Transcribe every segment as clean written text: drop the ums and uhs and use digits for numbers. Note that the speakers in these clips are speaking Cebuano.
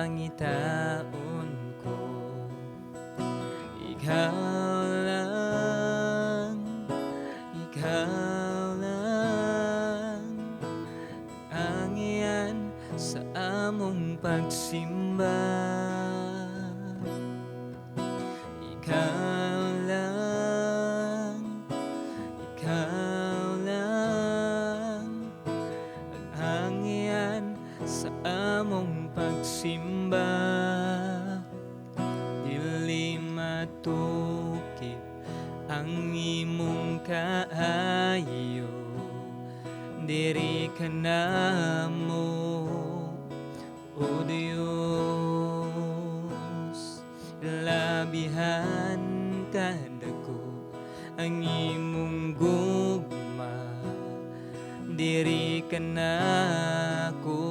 Pangitaon ko. Ikaw lang, ikaw lang ang iyan sa among pagsimba. Ikaw lang, ikaw lang ang iyan sa among pagsimba. Dili matukib ang imong kaayo, diri ka namo, O Dios. Labihan kadako ang imong gugma, diri ka nako,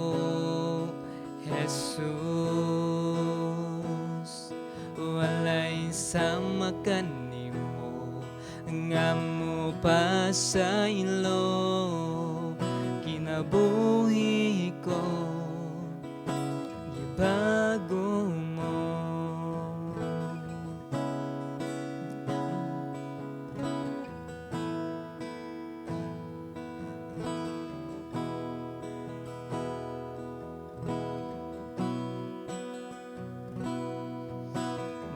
Jesus. Walay sama kanimo nga mo pasaylo, kinabuhi ko gibago mo.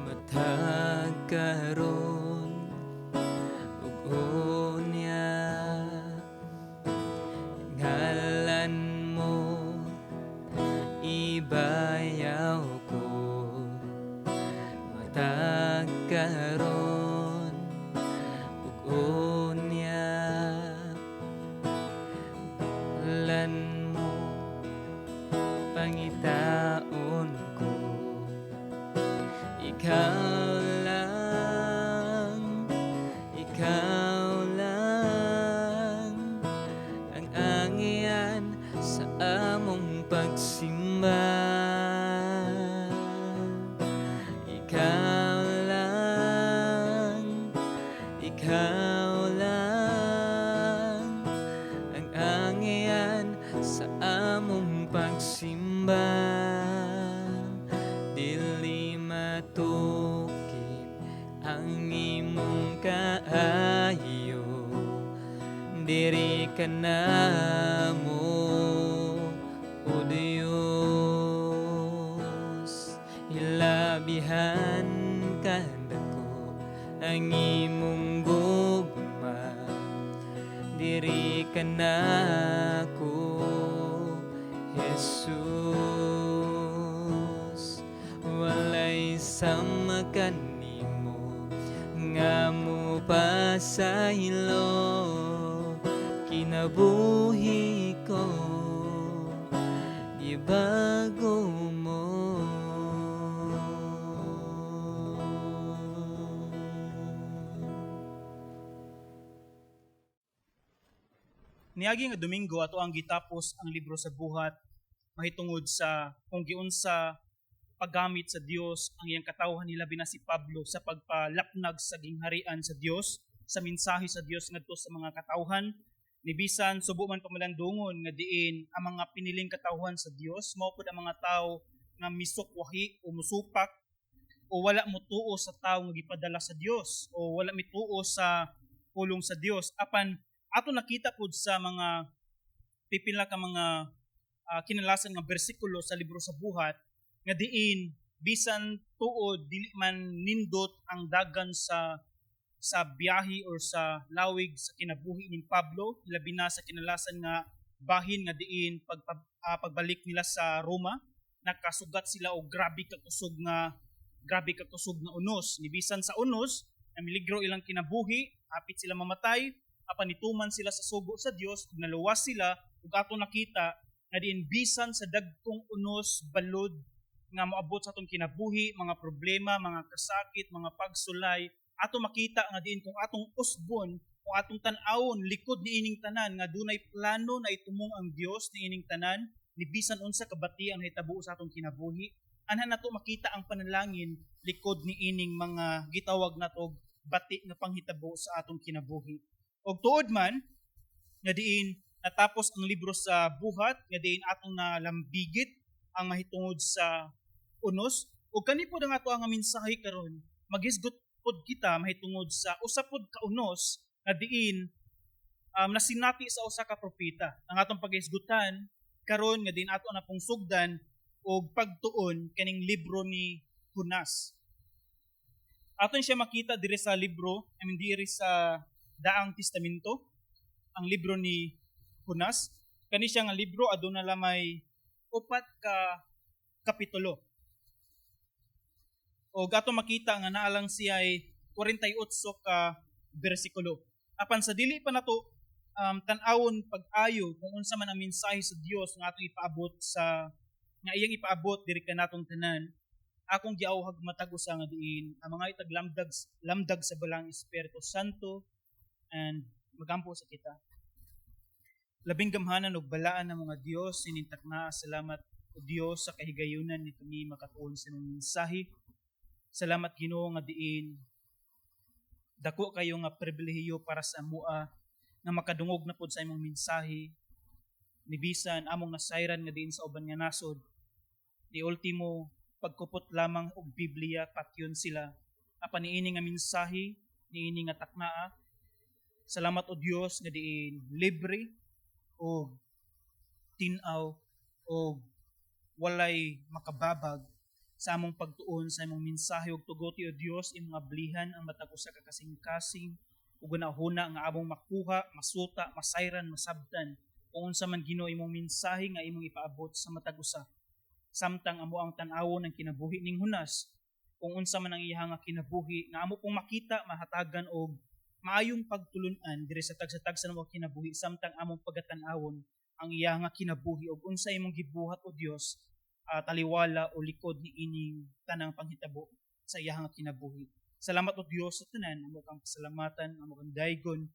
Matag karon ug unya, ngalan mo ibayaw ko. Matag karon ug unya, ngalan mo pangitaon ko. Ikaw lang, ikaw lang ang angian sa among pagsimba. Ikaw lang, ikaw lang ang angian sa among pagsimba. Dili matukib ang imong kaayo, diri ka namo, O Dios. Hilabihan kadako ang imong gugma, diri ka nako, Jesus. Walay sama kanimo nga mo pasaylo, kinabuhi ko gibago mo. Niagi nga Domingo ato ang gitapos ang libro sa Buhat mahitungod sa kung giunsa paggamit sa Dios ang iyang katawhan, hilabi na si Pablo, sa pagpalapnag sa gingharian sa Dios, sa mensahe sa Dios ngadto sa mga katawhan. Ni bisan subo man pamalandungon nga diin ang mga piniling katawhan sa Dios mao pud ang mga tawo nga misukwahi o musupak o wala motuo sa tawo nga gipadala sa Dios o wala mituo sa pulong sa Dios. Apan ato nakita pud sa mga pipila ka mga kinalasan nga bersikulo sa libro sa Buhat nga diin bisan tuod dili man nindot ang dagan sa biyahe or sa lawig sa kinabuhi ni Pablo, labi na sa kinalasan nga bahin nga diin pagbalik nila sa Roma, nakasugat sila og grabe ka kusog nga unos. Ni bisan sa unos, namiligro ilang kinabuhi, hapit sila mamatay, apan nituman sila sa sugo sa Dios ug naluwas sila. Ug ato nakita nga diin bisan sa dagkong unos, balod nga moabot sa atong kinabuhi, mga problema, mga kasakit, mga pagsulay, ato makita nga diin kung atong usbon, kung atong tan-awon likod niining tanan nga dunay plano na itumong ang Dios niining tanan, ni bisan unsa kabati ang nahitabo sa atong kinabuhi, anha nato makita ang panalangin likod niining mga gitawag natog bati nga panghitabo sa atong kinabuhi. Og tuod man nga diin natapos ang libro sa Buhat nga diin atong nalambigit ang mahitungod sa unos. Ug kani pod ang ato ang mensahe karon, maghisgot pod kita mahitungod sa usa pod ka unos nga diin nasinati sa usa ka propeta. Ang atong paghisgutan karon nga diin ato na pong sugdan og pagtuon kaning libro ni Jonas. Aton siya makita diri sa libro, I mean, diri sa Daang Testamento, ang libro ni Jonas. Kani siya nga libro aduna lamay 4 ka kapitulo. O ato makita nga naa lang siya ay 48 ka bersikulo. Apan sa dili pa nato tan-awon pag-ayo kung unsa man ang mensahe sa Dios nga atong ipaabot sa nga iyang ipaabot diri kanatong tanan, akong giawhag matag usa nga diin ang mga itaglamdag lamdag sa Balaang Espiritu Santo and magampo sa kita. Labing gamhanan ug balaan ng mga Dios, sinintak na salamat o Dios sa kahigayunan ni kami makatuon sa imong mensahe. Salamat, Ginoo, nga diin dako kayo nga pribilehiyo para sa amua nga makadungog na pod sa imong mensahe. Nibisan among nasayran nga diin sa uban nga nasod, ni ultimo pagkupot lamang og Biblia patyon sila. Apan niini nga mensahe, niini nga taknaa, salamat o Dios nga diin libre og tin-aw og walay makababag sa among pagtuon sa imong mensahe. Ug tuguti, o Dios, imong ablihan ang matag usa ka kasing-kasing ug hunahuna nga among makuha, masuta, masayran, masabtan kung unsa man, Ginoo, imong mensahe nga imong ipaabot sa matag usa. Samtang amo ang tan-awon ng kinabuhi ning Jonas, kung unsa man ang iyang nga kinabuhi nga amo pong makita mahatagan og maayong pagtulun-an diri sa tagsa-tagsa ng mga kinabuhi, samtang among pagatan-awon ang iya nga kinabuhi ug unsa imong gibuhat, O Dios, taliwala o likod ni ining tanang panghitabo sa iya nga kinabuhi. Salamat, O Dios, sa tanan. Amo kang pasalamatan, amo kang daygon.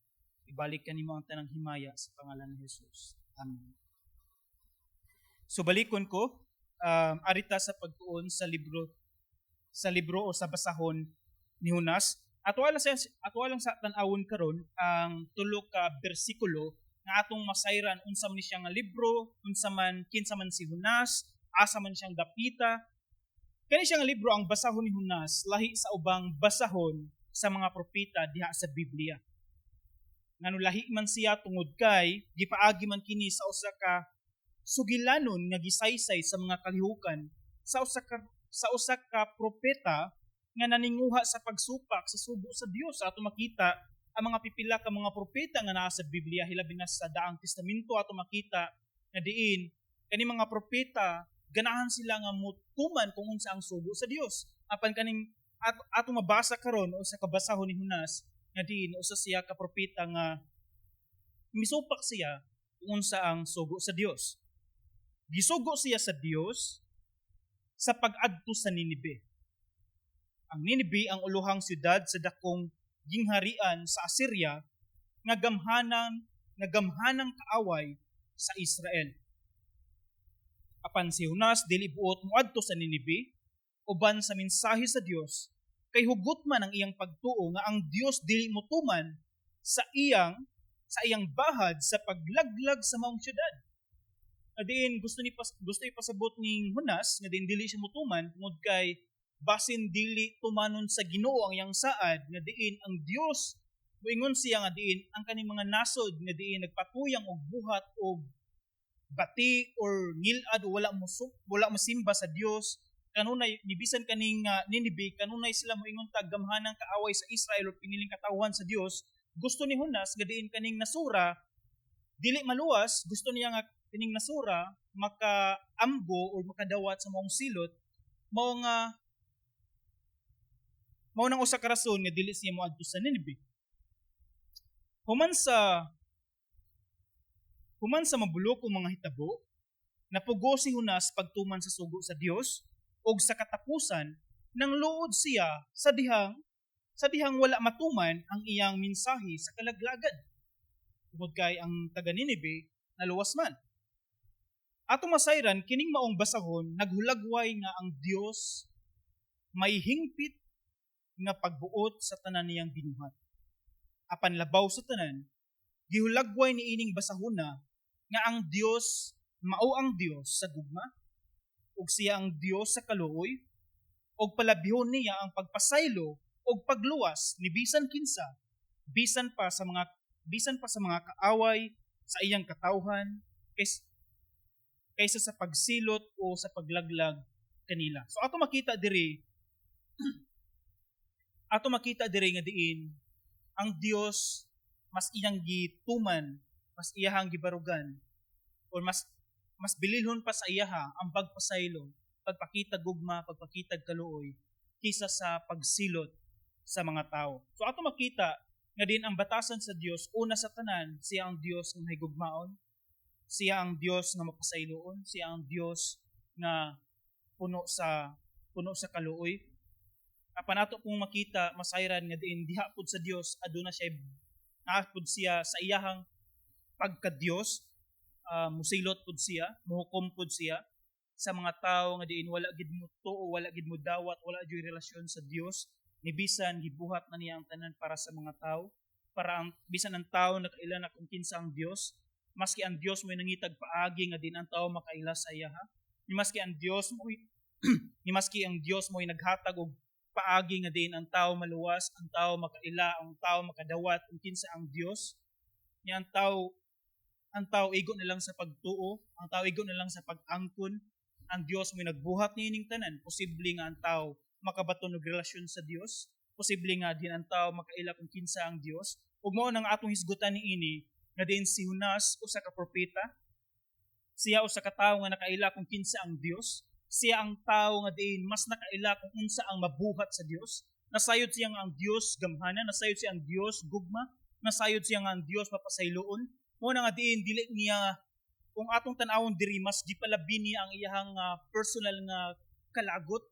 Ibalik kanimo ang tanang himaya sa pangalan ni Jesus. Amen. So balikon ko arita sa pagtuon sa libro o sa basahon ni Jonas. Ato lang sa tan-awon karon ang tulo ka bersikulo nga atong masayran unsa man ni siya nga libro, unsa man, kinsa man si Jonas, asa man siyang dapita. Kani siya nga libro, ang basahon ni Jonas, lahi sa ubang basahon sa mga propeta diha sa Biblia. Ngano lahi man siya? Tungod kay gipaagi man kini sa usa ka sugilanon nga gisaysay sa mga kalihukan sa usa ka propeta nga naninguha sa pagsupak sa sugo sa Dios. Ato makita ang mga pipila ka mga propeta nga naa sa Biblia, hilabi na sa Daang Testamento, ato makita nga diin kani mga propeta ganahan sila nga mutuman kung unsa ang sugo sa Dios. Apan kaning ato mabasa karon o sa kabasahon ni Jonas nga diin usa siya ka propeta nga misupak siya kung unsa ang sugo sa Dios. Gisugo siya sa Dios sa pag-adto sa Ninibe. Ang Ninibe ang uluhang syudad sa dakong gingharian sa Assyria nga gamhanang kaaway sa Israel. Apan si Jonas dili buot moadto sa Ninibe uban sa mensahe sa Dios, kay hugot man ang iyang pagtuo nga ang Dios dili motuman sa iyang bahad sa paglaglag sa maong syudad. Nga diin gusto ipasabot ning Jonas nga diin dili siya motuman tungod kay basin dili tumanon sa Ginoo ang iyang saad, nga diin ang Dios, moingon siya nga diin ang kaning mga nasod nga diin nagpatuyang og buhat og bati or ngilad o wala mosimba sa Dios, kanunay nibisan kaning Ninibe, kanunay sila moingon tag gamhanang kaaway sa Israel o piniling katawhan sa Dios. Gusto ni Jonas nga diin kaning nasura dili maluwas. Gusto niya nga kaning nasura makaamgo o makadawat sa maong silot. Mao nang usa ka rason nga dili siya moadto sa Ninibe. Human sa mabulokong mga hitabo, napugo si Jonas pagtuman sa sugo sa Dios ug sa katapusan nang luod siya sa dihang wala matuman ang iyang mensahe sa kalaglagan. Tungod kay ang taga Ninibe naluwas man. Ato masayran kining maong basahon naghulagway nga ang Dios may hingpit nga pagbuot sa tanan niyang binuhat. Apan labaw sa tanan, gihulagway ni ining basahona nga ang Dios mao ang Dios sa gugma ug siya ang Dios sa kaluoy, ug palabihon niya ang pagpasaylo ug pagluwas ni bisan kinsa, bisan pa sa mga kaaway sa iyang katawhan, kaysa sa pagsilot o sa paglaglag kanila. So ato makita diri nga diin ang Dios mas iyang gituman, mas iyahang gibarugan or mas bililhon pa sa iyaha ang pagpasaylo, pagpakita gugma, pagpakita kaluoy kaysa sa pagsilot sa mga tao. So ato makita nga din ang batasan sa Dios, una sa tanan, siya ang Dios nga mahigugmaon, siya ang Dios nga mapasayloon, siya ang Dios nga puno sa kaluoy. Apan ato pong makita masayran nga diin diha pud sa Dios aduna siya, naa pud siya sa iyahang pagka-Dios, musilot pud siya, muhukom pud siya sa mga tao nga diin wala gid mo tuo, wala gid mo dawat, wala gyud relasyon sa Dios, ni bisan gibuhat na niya ang tanan para sa mga tao, para ang bisan ang tao nakaila na kung kinsa ang Dios, maski ang Dios mo'y nangitag paagi nga din ang tao makaila sa iyaha, ni maski ang Dios mo'y naghatag og paagi nga din ang tao maluwas, ang tao makaila, ang tao makadawat kung kinsa ang Dios. Ni ang tao igo na lang sa pagtuo, ang tao igo na lang sa pag-angkon, ang Dios mo'y nagbuhat niining tanan, posible nga ang tao makabaton og relasyon sa Dios, posible nga din ang tao makaila kung kinsa ang Dios. Ug mao nang atong hisgutan niini nga diin si Jonas usa ka propeta, siya usa ka tawo nga nakaila kung kinsa ang Dios, siya ang tawo nga diin mas nakaila kung unsa ang mabuhat sa Dios. Nasayod siya nga ang Dios gamhanan, nasayod siya ang Dios gugma, nasayod siya nga ang Dios mapasayloon. Mao na nga diin dili niya, kung atong tan-awon diri, mas gipalabi niya ang iyahang personal nga kalagot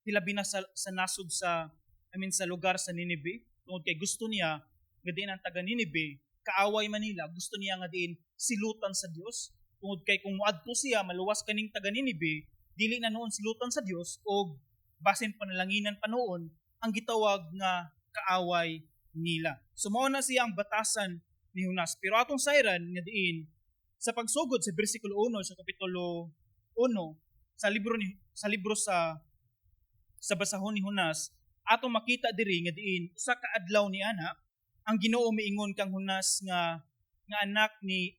hilabi na sa nasod sa, I mean, sa lugar sa Nineveh, tungod kay gusto niya nga diin ang taga Nineveh, kaaway man nila, gusto niya nga diin silutan sa Dios, tungod kay kung moadto siya, maluwas kaning taga Nineveh, dili na noon silutan sa Dios og basin panalanginan pa noon ang gitawag nga kaaway nila. So mao na siya ang batasan ni Jonas. Pero atong sayran nga diin sa pagsugod sa bersikulo 1 sa kapitulo 1 sa libro sa basahon ni Jonas, atong makita diri nga diin usa ka adlaw ni ana, ang Ginoo miingon kang Jonas nga anak ni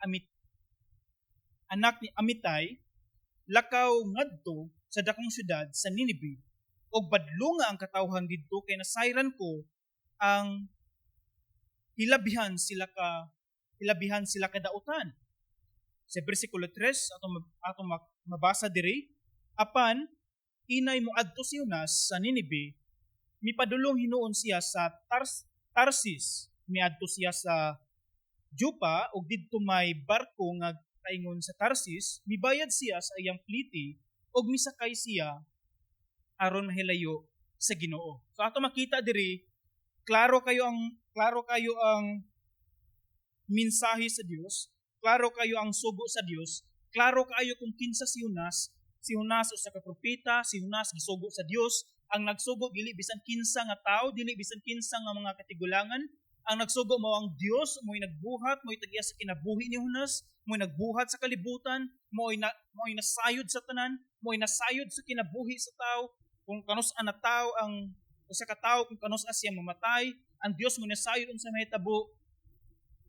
Amitay, "Lakaw ngadto sa dakong syudad sa Nineveh ug badlunga ang katawhan didto kay nasayran ko ang hilabihan sila kadautan." Sa bersikulo 3 atong mabasa diri, apan inay moadto si Jonas sa Nineveh, mipadulong hinuon siya sa Tarsis, miadto siya sa Jopa ug didto may barko nga kaingon sa Tarsis, mibayad siya sa iyang pliti ug misakay siya aron mahilayo sa Ginoo. So ato makita diri, klaro kayo ang mensahe sa Dios, klaro kayo ang sugo sa Dios, klaro kayo kung kinsa si Jonas. Si Jonas usa ka propeta, si Jonas gisugo sa Dios. Ang nagsugo dili bisan kinsa nga tao, dili bisan kinsa nga mga katigulangan. Ang nagsugo mao ang Dios, mo'y nagbuhat, mo'y tag-iya sa kinabuhi ni Jonas, mo'y nagbuhat sa kalibutan, mo'y nasayod sa tanan, mo'y nasayod sa kinabuhi sa tao. Kung kanus na tao ang usa ka tawo, kung kanus siya mamatay, ang Dios mo nasayod unsa mahitabo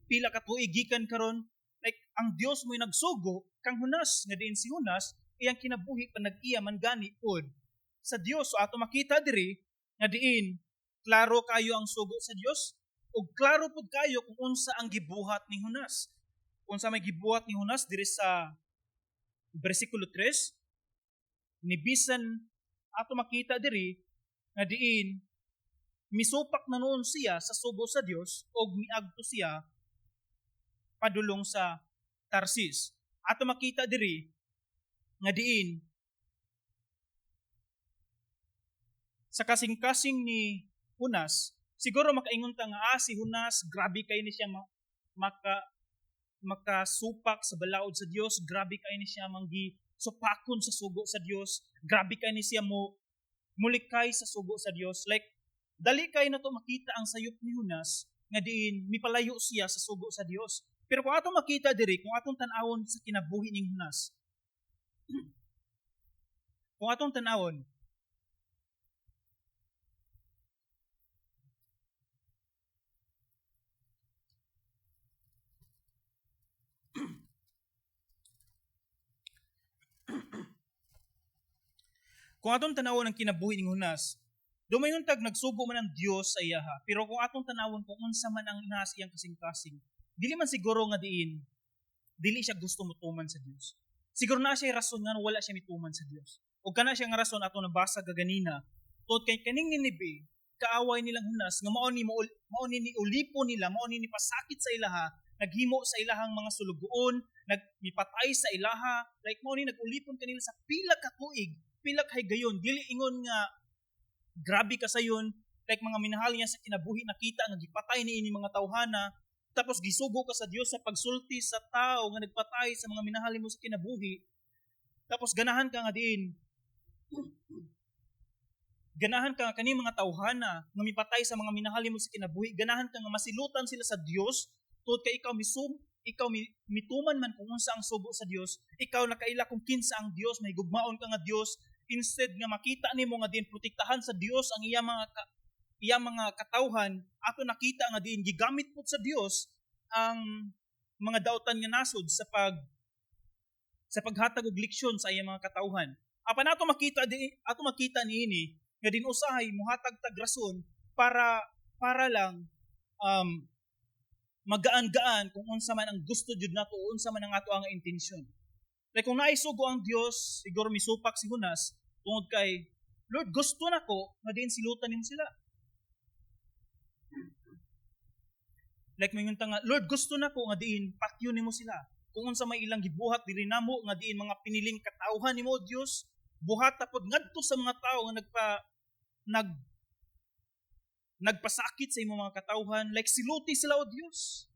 pila ka tuig gikan karon. Like, ang Dios mo'y nagsugo kang Jonas nga diin si Jonas iyang kinabuhi pa nag-iya man gani pod sa Dios. So ato makita diri nga diin klaro kayo ang sugo sa Dios ug klaro pud kayo kung unsa ang gibuhat ni Jonas. Unsa may gibuhat ni Jonas diri sa bersikulo 3, ni bisan ato makita diri nga diin misupak na noon siya sa sugo sa Dios og miagto siya padulong sa Tarsis. Ato makita diri nga diin sa kasing-kasing ni Jonas, siguro makaingon ta nga si Jonas, grabe kay ni siya makasupak sa balaod sa Dios, grabe kay ni siya manggi supakon sa sugo sa Dios, grabe kay ni siya mo mulikay sa sugo sa Dios. Like, dali kay na to makita ang sayop ni Jonas nga diin mipalayo siya sa sugo sa Dios. Pero kung atong makita diri, kung atong tan-awon sa kinabuhi ni Jonas, Kung atong tanawon, kung atong tanawon ang kinabuhi ning Jonas, dumayon tag nagsugo man ang Dios sa iyaha. Pero kung atong tanawon kung unsa man ang nas iyang kasing-kasing, dili man siguro nga diin dili siya gusto motuman sa Dios. Siguro na siya rason nga wala siya mituman sa Dios. O kana siya nga rason ato nabasa gaganina, tuod kay kaning Nineve, kaaway nilang Jonas nga mao ni niulipo nila, mao ni nipasakit sa ilaha, naghimo sa ilahang mga sulugoon, nagmipatay sa ilaha, like mao ni nagulipon kanila sa pila ka tuig, pila ka higayon, dili ingon nga grabe ka sayon, like mga minahal niya sa kinabuhi nakita nga gipatay ni ini mga tawhana, tapos gisugo ka sa Dios sa pagsulti sa tao nga nagpatay sa mga minahal nimo sa kinabuhi, tapos ganahan ka nga diin, ganahan ka nga kani mga tawhana nga mipatay sa mga minahal nimo sa kinabuhi, ganahan ka nga masilutan sila sa Dios tuod kay ikaw ikaw mituman man kung unsa ang sugo sa Dios, ikaw nakaila kung kinsa ang Dios, may gugmaon ka nga Dios, instead nga makita nimo nga diin protektahan sa Dios ang iyang mga katawhan, ato nakita nga diin gigamit pud sa Dios ang mga dautan nga nasod sa paghatag og leksyon sa iyang mga katawhan. Apan ato makita di ato makita niini nga din usahay mohatag tag rason para lang magaan-gaan kung unsa man ang gusto jud nato, unsa man ang ato ang intensyon. Like kung naisugo ang Dios, siguro misupak si Jonas tungod kay Lord, gusto nako nga diin silutan nimo sila. Like moingon ta nga, Lord, gusto nako nga diin patyon nimo sila. Kung unsa may ilang gibuhat diri namo nga diin mga piniling katawhan nimo Dios, buhat pod ngadto sa mga tawo nga nagpasakit sa imong mga katawhan, like siluti sila o Dios.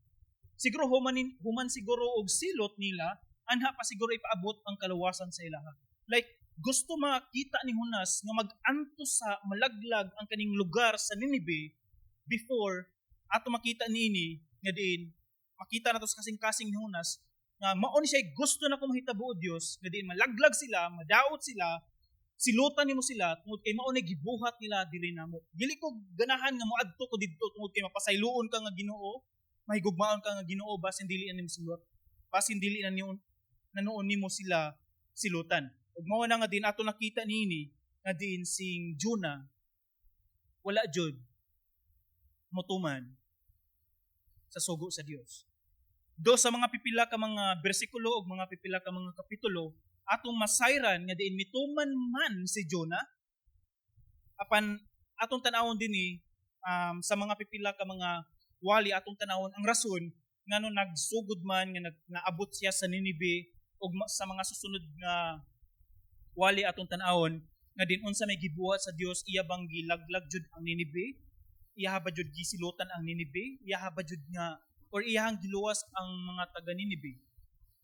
Siguro human siguro og silot nila, anha pa siguro ipaabot ang kaluwasan sa ilaha. Like gusto makita ni Jonas nga mag-antos sa malaglag ang kaning lugar sa Nineveh before ato makita niini nga diin makita nato sa kasing-kasing ni Jonas nga mao ni siya gusto na kung mahitabo o Dios nga diin malaglag sila, madaot sila, silutan nimo sila tungod kay mao ni gibuhat nila dili namo. Dili ko ganahan nga moadto ko didto tungod kay mapasayloon ka nga Ginoo, mahigugmaon ka nga Ginoo basin dili na nimo silot. Basin dili na nanuon nimo sila silutan. Ug mao na nga din ato nakita niini nga diin sing Jonah wala jud motuman sa sugo sa Dios. Do sa mga pipila ka mga bersikulo ug mga pipila ka mga kapitulo atong masayran nga diin mituman man si Jonah, apan atong tan-awon dinhi sa mga pipila ka mga wali, atong tan-awon ang rason ngano nagsugod man nga naabot siya sa Nineveh, ug sa mga susunod nga wali atong tan-awon nga din unsa may gibuhat sa Dios, iya bang gilaglag jud ang Nineveh, iya ba jud gisilutan ang Nineveh, iya ba jud nga or iyahang giluwas ang mga taga Nineveh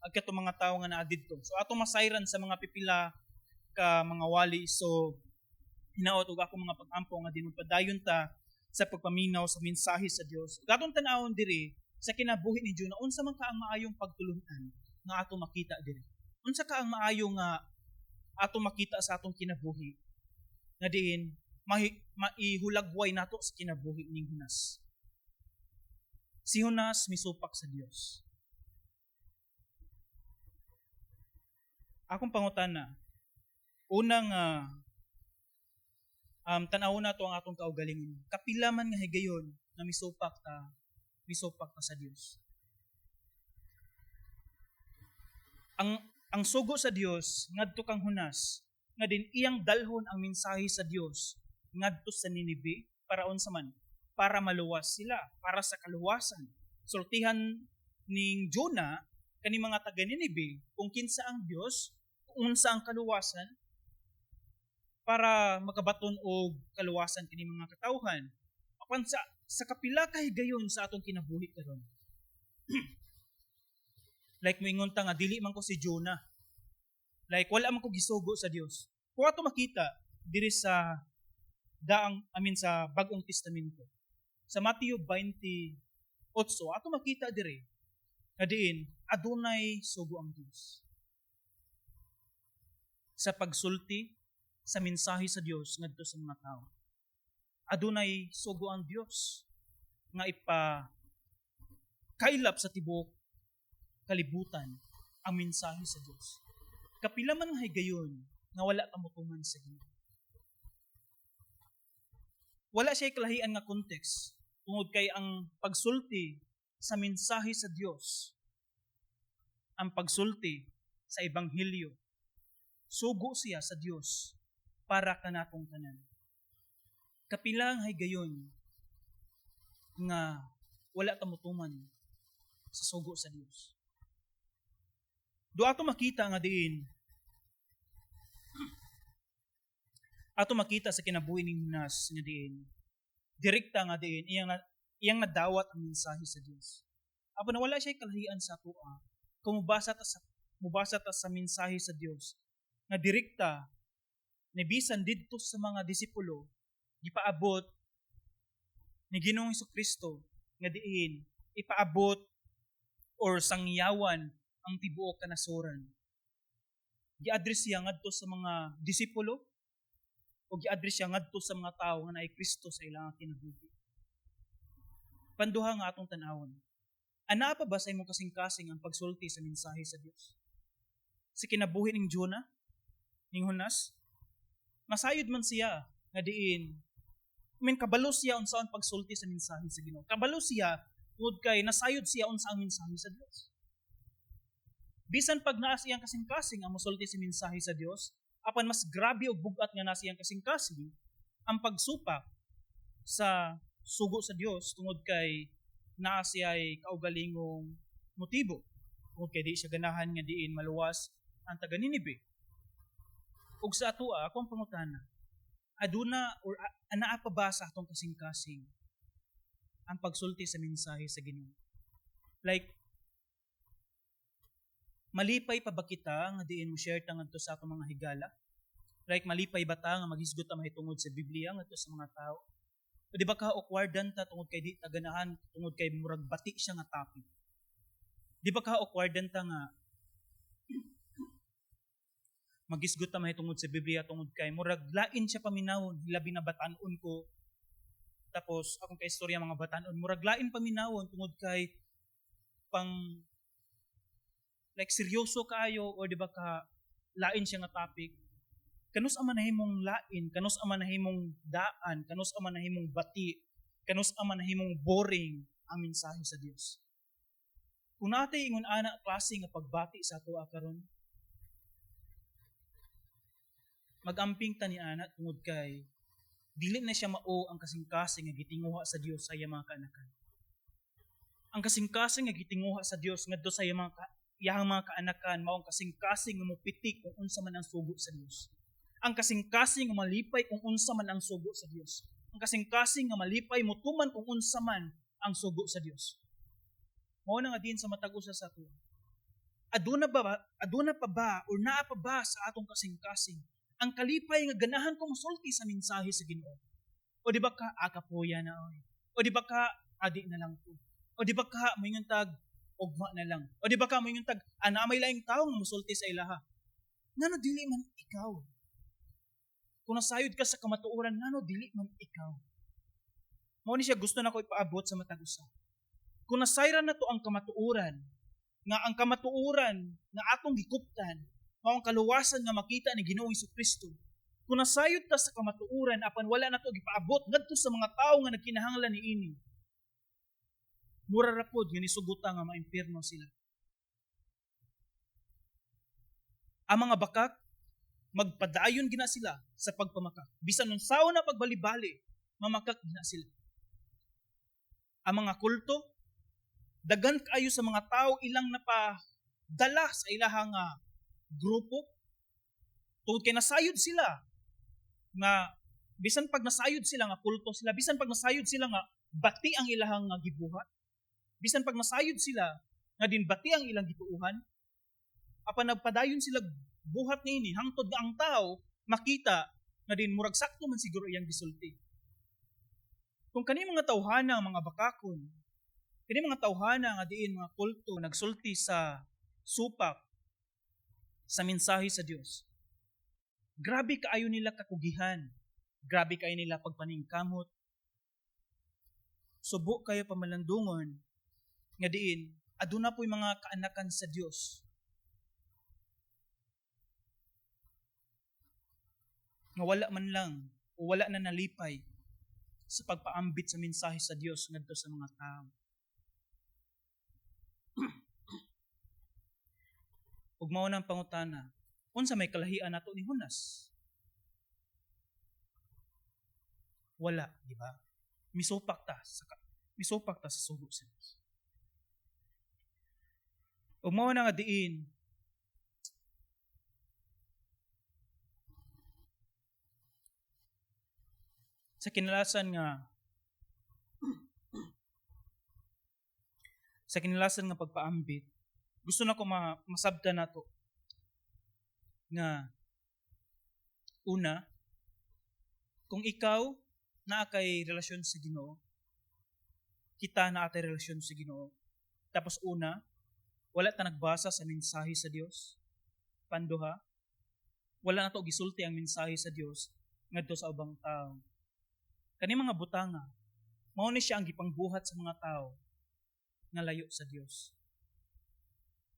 ang katong mga tawo nga naa didto. So atong masayran sa mga pipila ka mga wali. So hinaot og ako mga pag-ampo nga dinupadayon ta sa pagpaminaw sa mensahe sa Dios. Ug atong tan-awon diri sa kinabuhi ni Jonah, unsa man ka ang maayong pagtulun-an nga ato makita diri? Unsa ka ang maayo nga ato makita sa atong kinabuhi nga diin maihulagway nato sa kinabuhi ning Jonas? Si Jonas misupak sa Dios. Akong pangutana, unang tan-awon nato ang atong kaugalingon. Kapila man nga higayon nga misupak ta sa Dios. Ang sugo sa Dios ngadto kang Jonas nga din iyang dalhon ang mensahe sa Dios ngadto sa Nineveh para unsa man, para maluwas sila, para sa kaluwasan. Sultihan ning Jonah kani mga taga Nineveh kung kinsa ang Dios, kung unsa ang kaluwasan para makabaton og kaluwasan kini mga katawhan. Apan sa kapila ka higayon sa atong kinabuhi karon. Like moingon ta nga dili man ko si Jonah. Like wala man ko gisugo sa Dios. Kung ato makita diri sa daang sa Bag-ong Testamento. Sa Mateo 28 ato makita diri nga diin adunay sugo ang Dios. Sa pagsulti sa mensahe sa Dios ngadto sa mga tao. Adunay sugo ang Dios nga ipa kaylap sa tibuok kalibutan ang mensahe sa Dios. Kapila man nga higayon nga wala ta motuman sa Ginoo. Wala siya kalahian nga context tungod kay ang pagsulti sa mensahe sa Dios, ang pagsulti sa ebanghelyo, sugo siya sa Dios para kanatong tanan. Kapila ang higayon nga wala ta motuman sa sugo sa Dios. Do ato makita nga diin, ato makita sa kinabuhi ning Jonas nga diin, direkta nga diin, iyang nadawat ang mensahe sa Dios. Apan wala siya kalahian sa atoa, kung mubasa ta sa mensahe sa Dios nga direkta ni bisan didto sa mga disipulo gipaabot ni Ginoong Kristo nga diin ipaabot or sangyawan ang tibuok kanasuran. Gi-address siya ngadto sa mga disipulo o gi-address siya ngadto sa mga tawo nga naay Kristo sa ilang kinabuhi. Panduha nga atong tan-awon. Anaa pa ba sa imong kasing-kasing ang pagsulti sa mensahe sa Dios? Sa kinabuhi ning Jonah, ning Jonas, masayod man siya nga diin, I mean, kabalo siya unsaon pagsulti sa mensahe sa Ginoo. Kabalo siya tungod kay nasayod siya unsa ang mensahe sa Dios. Bisan pag naa siyang kasing-kasing ang mosulti sa mensahe sa Dios, apan mas grabe og bugat nga naa siyang kasing-kasing ang pagsupak sa sugo sa Dios tungod kay naa siya'y kaugalingong motibo. Tungod kay di siya ganahan nga diin maluwas ang taga Ninibe. Ug sa atoa, akong pangutana, aduna or anaa pa ba sa atong kasing-kasing ang pagsulti sa mensahe sa Ginoo? Like, malipay pa ba kita nga diin mo share ta ngadto sa atong mga higala? Like, malipay ba ta nga maghisgot ta mahitungod sa Biblia ngadto sa mga tao? O di ba ka awkwardan ta tungod kay di ta ganahan, tungod kay murag bati siya nga topic? Di ba ka awkwardan ta nga magisgot ta mahitungod sa Biblia tungod kay murag lain siya paminawon, labi na batan-on ko? Tapos akong kaistorya mga batan-on, murag lain paminawon tungod kay pang like seryoso kaayo or di ba ka lain siya nga topic. Kanus man nahimong lain, kanus man nahimong daan, kanus man nahimong bati, kanus man nahimong boring ang mensahe sa Dios? Kung natay ingon ana klase nga pagbati sa ato karon, magamping ta ni ana tungod kay dili na siya mao ang kasing-kasing nga gitinguha sa Dios sa iyang mga kaanakan. Ang kasing-kasing nga gitinguha sa Dios ngadto sa iyang mga kaanakan mao ang kasing-kasing nga mopitik kung unsa man ang sugo sa Dios. Ang kasing-kasing nga malipay kung unsa man ang sugo sa Dios. Ang kasing-kasing nga malipay motuman kung unsa man ang sugo sa Dios. Mao na nga din sa matag usa sa ato. Aduna pa ba or naa pa ba sa atong kasing-kasing ang kalipay nga ganahan ko mosulti sa mensahe sa Ginoo? O di ba ka akapoya na oy? O di ba ka adi na lang ko? O di ba ka moingon tag ugma na lang? O di ba ka moingon tag ana may laing tawo nga mosulti sa ilaha? Ngano dili man ikaw? Kung nasayod ka sa kamatuoran, ngano dili man ikaw? Mao ni siya gusto nako ipaabot sa matag usa. Kung nasayran na to ang kamatuoran, nga ang kamatuoran nga atong gikuptan, mao ang kaluwasan nga makita ni Ginoong Kristo. Kung nasayod ta sa kamatuoran apan wala na to gipaabot ngadto sa mga tawo nga nagkinahanglan niini, mura ra pod nga nisugot ta nga maimpierno sila. Ang mga bakak, magpadayon gina sila sa pagpamakak. Bisan unsaon na pagbalibali, mamakak gina sila. Ang mga kulto, daghan kaayo sa mga tao ilang napadala sa ilahang grupo. Tungod kay nasayod sila nga bisan pag nasayod sila nga kulto sila, bisan pag nasayod sila nga bati ang ilahang nga gibuhat, bisan pag nasayod sila nga din bati ang ilang gituohan, apan nagpadayon sila buhat niini hangtod nga ang tao makita nga din murag sakto man siguro iyang gisulti. Kung kani mga tawhana, mga bakakon, kani mga tawhana nga diin mga kulto nagsulti sa supak sa mensahe sa Dios, Grabe kaayo nila kakugihan. Grabe kaayo nila pagpaningkamot. Subo kayo pamalandungon nga diin aduna po'y mga kaanakan sa Dios nga wala man lang o wala na nalipay sa pagpaambit sa mensahe sa Dios ngadto sa mga tao. Ug mao nang pangutana, unsa may kalahian nato ni Jonas? Wala, di ba? Misupak ta sa sugo sa Dios. Ug mao na nga diin sa kinalasan nga pagpaambit, gusto na ko masabtan nato nga una, kung ikaw naa kay relasyon sa Ginoo, kita naa tay relasyon sa Ginoo. Tapos una, wala ta nagbasa sa mensahe sa Dios. Panduha, wala na to gisulti ang mensahe sa Dios ngadto sa ubang tao. Kani mga butanga, mao ni siya ang gipangbuhat sa mga tao nga layo sa Dios.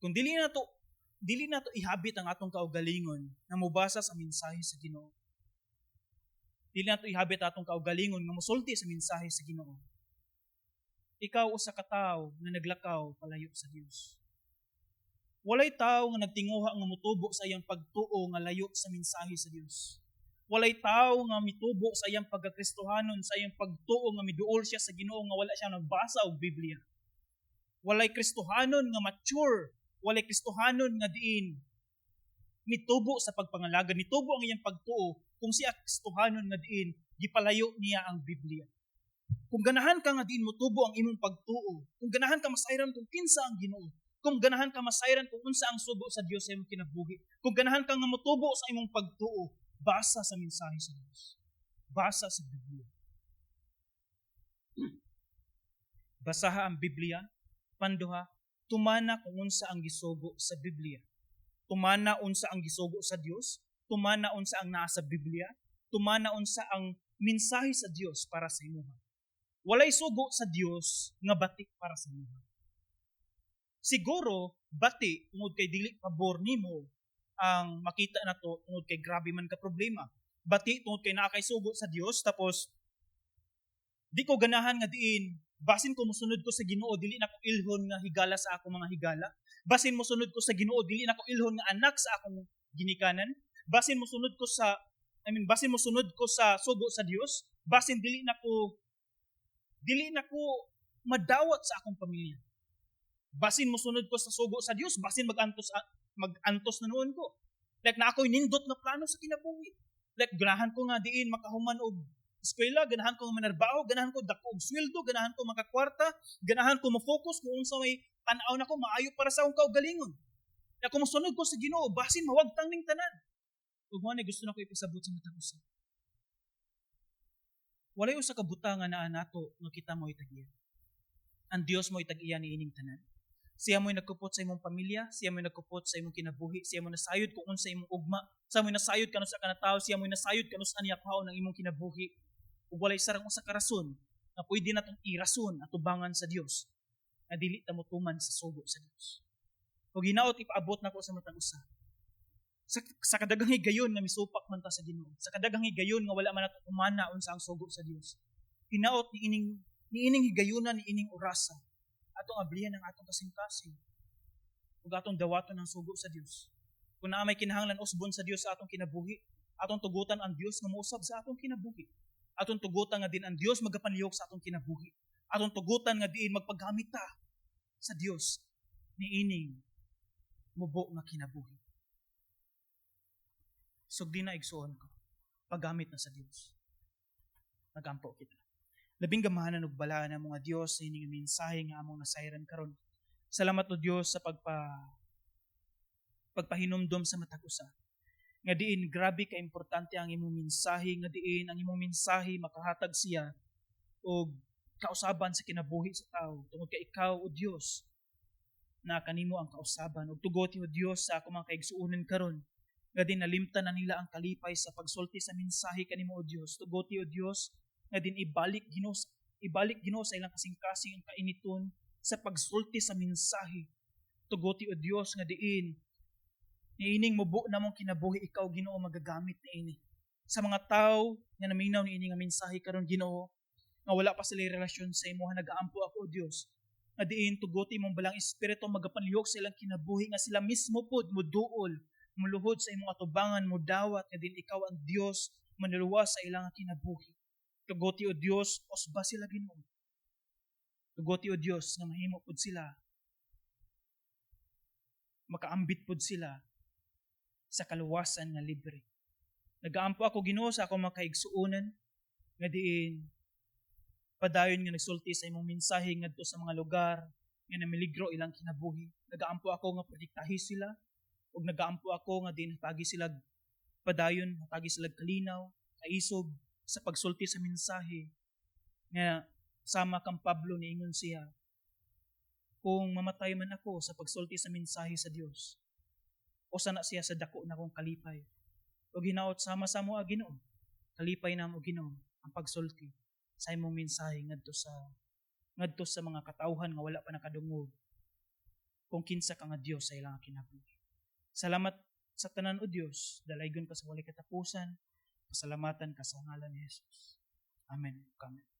Kung dili na to ihabit ang atong kaugalingon nga mobasa sa mensahe sa Ginoo. Dili na to ihabit atong kaugalingon nga mosulti sa mensahe sa Ginoo. Ikaw usa ka tawo nga naglakaw palayo sa Dios. Walay tawo nga nagtinguha nga motubo sa iyang pagtuo nga layo sa mensahe sa Dios. Walay tawo nga mitubo sa iyang pagkakristohanon, sa iyang pagtuo nga miduol siya sa Ginoo nga wala siya nagbasa og Biblia. Walay Kristohanon nga mature, walay Kristohanon nga diin mitubo sa pagpangalagad, mitubo ang iyang pagtuo kung siya Kristohanon nga diin gipalayo niya ang Biblia. Kung ganahan ka nga diin motubo ang imong pagtuo, kung ganahan ka masayran kung kinsa ang Ginoo, kung ganahan ka masayran kung unsa ang sugo sa Dios sa imong kinabuhi, kung ganahan ka nga motubo sa imong pagtuo, basa sa mensahe sa Dios. Basa sa Biblia. Basaha ang Biblia, panduha, tumana kung unsa ang gisugo sa Biblia. Tumana unsa ang gisugo sa Dios, tumana unsa ang naa sa Biblia, tumana unsa ang mensahe sa Dios para sa imuha. Walay sugo sa Dios nga batik para sa imuha. Siguro bati tungod kay dili pabor nimo ang makita nato tungod kay grabe man ka problema. Bati tungod kay naa kay sugo sa Dios, tapos di ko ganahan nga diin basin ko mosunod ko sa Ginoo dili na ko ilhon nga higala sa akong mga higala. Basin mosunod ko sa Ginoo dili na ko ilhon nga anak sa akong ginikanan. Basin mosunod ko sa basin mosunod ko sa sugo sa Dios, basin dili na ko madawat sa akong pamilya. Basin mosunod ko sa sugo sa Dios, basin magantos na noon ko. Like na ako'y nindot na plano sa kinabuhi. Like ganahan ko nga diin makahuman og eskwela, ganahan ko manarbaho, ganahan ko dako og sweldo, ganahan ko makakwarta, ganahan ko mo-focus kung unsa may tan-aw nako maayo para sa akong kaugalingon. Kaya kung mosunod ko sa Ginoo, basin mawagtang ning tanan. Ug mao ni gusto nako ipasabot sa matag usa. Walay usa ka butang nga naa nato nga kita mo'y tag-iya. Ang Dios mo'y tag-iya niining tanan. Siya mo'y nagkupot sa imong pamilya, siya mo'y nagkupot sa imong kinabuhi, siya mo'y nasayod kung unsa imong ugma, siya mo'y nasayod kanus sa kanatawo, siya mo'y nasayod kanus niya kuhaon ang imong kinabuhi. Ug walay sarang usa ka rason nga pwede natong irason at tubangan sa Dios nga dili ta motuman sa sugo sa Dios. Ug hinaot ipaabot nako sa matag usa. Sa kadaghang higayon nga misupak man ta sa Ginoo, sa kadaghang higayon nga wala man nato tumana unsa ang sugo sa Dios. Hinaot niining higayuna niining orasa atong ablihan ang atong kasing-kasing ug atong dawaton ang sugo sa Dios. Kung naa may kinahanglan usbon sa Dios sa atong kinabuhi, atong tugutan ang Dios nga mousab sa atong kinabuhi. Atong tugutan nga din ang Dios magapanlihok sa atong kinabuhi. Atong tugutan nga diin magpaggamit ta sa Dios niining mubo nga kinabuhi. Sugdi na igsuon ko, paggamit na sa Dios. Nagampo kita. Labing gamahanan ug balaan ang mga Dios sa inyong mensahe nga among nasayran karon. Salamat o Dios sa pagpahinumdom sa matag usa. Nga diin grabe ka importante ang imong mensahe, nga diin ang imong mensahe makahatag siya og kausaban sa kinabuhi sa tao tungod kay ikaw o Dios na kanimo ang kausaban. Ug tugoti o Dios sa akong mga kaigsuonan karon Nga diin nalimtan na nila ang kalipay sa pagsulti sa mensahe kanimo, O Dios. Tugoti, O Dios, nga diin ibalik, Ginoo, ibalik, Ginoo, sa ilang kasing-kasing ang kainiton sa pagsulti sa mensahe. Tugoti, O Dios, nga diin niining mubo namong kinabuhi, ikaw, Ginoo, magagamit niini. Sa mga tao nga naminaw niini nga mensahe karon, Ginoo, nga wala pa sila relasyon sa imo, nagaampo ako, O Dios, nga diin tugoti imong Balaang Espiritu magapanlihok sa ilang kinabuhi nga sila mismo pod muduol, muluhod sa imong atubangan, mudawat nga diin ikaw ang Dios manluluwas sa ilang kinabuhi. Tugoti, O Dios, usba sila, Ginoo. Tugoti, O Dios, nga mahimo pod sila, makaambit pod sila sa kaluwasan nga libre. Nagaampo ako, Ginoo, sa akong mga kaigsuonan nga diin padayon nga nagsulti sa imong mensahe ngadto sa mga lugar nga namiligro ilang kinabuhi. Nagaampo ako nga protektahi sila ug nagaampo ako nga diin hatagi sila padayon, hatagi sila kalinaw, kaisog sa pagsulti sa mensahe nga sama kang Pablo, niingon siya, "Kung mamatay man ako sa pagsulti sa mensahe sa Dios, usa na siya sa dako na kong kalipay." O hinaot sama sa amo, Ginoo, kalipay namo, Ginoo, ang pagsulti sa imong mensahe ngadto sa mga katawhan nga wala pa nakadungog kung kinsa ka nga Dios sa ilang kinabuhi. Salamat sa tanan, O Dios, dalaygon ka sa walay katapusan. Pasalamatan ka sa ngalan ni Jesus. Amen. Amen.